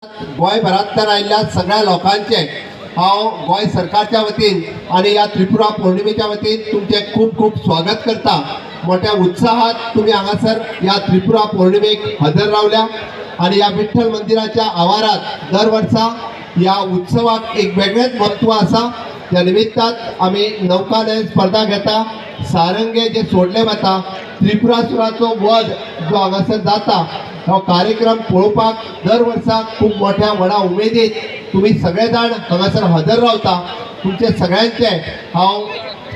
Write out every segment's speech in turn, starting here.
गोंयभरांतल्यान आयिल्ल्या सगळ्या लोकांचे हांव गोंय सरकारच्या वतीन आनी ह्या त्रिपुरा पौर्णिमेच्या वतीन तुमचें खूब खूब स्वागत करता. मोठ्या उत्साहात तुमी हांगासर ह्या त्रिपुरा पौर्णिमेक हजर रावल्या आनी ह्या विठ्ठल मंदिराच्या आवारात दर वर्सा ह्या उत्सवाक एक वेगळेंच म्हत्व आसा. त्या निमित्तान आमी नौकानयन स्पर्धा घेता, सारंगे जे सोडले वता, त्रिपुरासुराचो वध जो हांगासर जाता, हो कार्यक्रम पळोवपाक दर वर्सा खूब मोठ्या व्हडा उमेदीन तुमी सगळे जाण हांगासर हजर रावता. तुमचे सगळ्यांचे हांव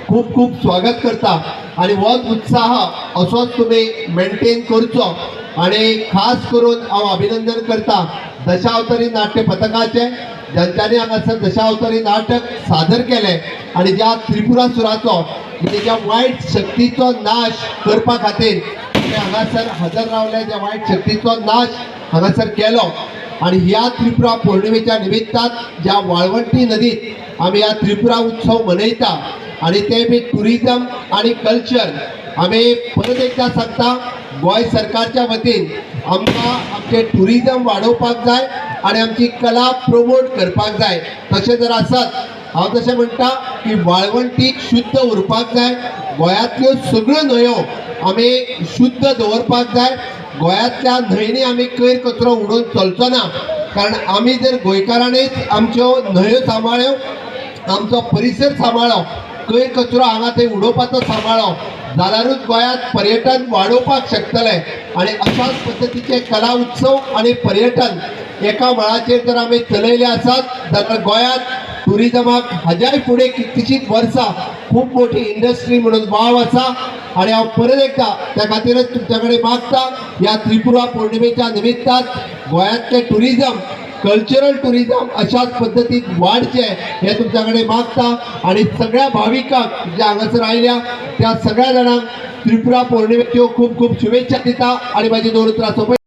खूब खूब स्वागत करता आनी होच उत्साह असोच तुमी मेंटेन करचो. आनी खास करून हांव अभिनंदन करता दशावतारी नाट्य पथकाचें, ज्यांच्यानी हांगासर दशावतारी नाटक सादर केलें आनी ज्या त्रिपुरासुराचो म्हणजे ज्या वायट शक्तीचो नाश करपा खातीर ते हांगासर हजर रावले, ज्या वायट शक्तीचो नाश हांगासर केलो. आनी ह्या त्रिपुरा पौर्णिमेच्या निमित्तान ज्या वाळवंटी नदीत आमी ह्या त्रिपुरा उत्सव मनयता आनी ते बी टुरिजम आनी कल्चर, आमी परत एकदां सांगता, गोंय सरकारच्या वतीन आमकां आमचें टुरिजम वाडोवपाक जाय आनी आमची कला प्रोमोट करपाक जाय. तशें जर आसत, हांव तशें म्हणटा की वाळवंटी शुद्ध उरपाक जाय, गोंयांतल्यो सगळ्यो न्हंयो आमी शुद्ध दवरपाक जाय. गोंयांतल्या न्हंयनी आमी कोयर कचरो उडोवन चलचो ना, कारण आमी जर गोंयकारांनीच आमच्यो न्हंयो सांबाळ्यो, आमचो परिसर सांबाळ्ळो, कोयर कचरो हांगा थंय उडोवपाचो सांबाळ्ळो जाल्यारूच गोंयांत पर्यटन वाडोवपाक शकतले. आनी अशाच पद्दतीचे कला उत्सव आनी पर्यटन एका मळाचेर जर आमी चलयले आसत जाल्यार गोंयांत टुरिजमाक हाज्याय फुडें कितलींशींच वर्सां खूब मोठी इंडस्ट्री म्हणून वाव आसा. आनी हांव परत एकदां त्या खातीरच तुमच्या कडेन मागता, ह्या त्रिपुरा पौर्णिमेच्या निमित्तान गोंयांतलें टुरिजम, कल्चरल टुरिजम अशाच पद्दतीन वाडचें हें तुमच्या कडेन मागता. आनी सगळ्या भाविकांक जे हांगासर आयल्या त्या सगळ्या जाणांक त्रिपुरा पौर्णिमेच्यो खूब खूब शुभेच्छा दिता आनी म्हाजी दोन उतरां सोंपयता.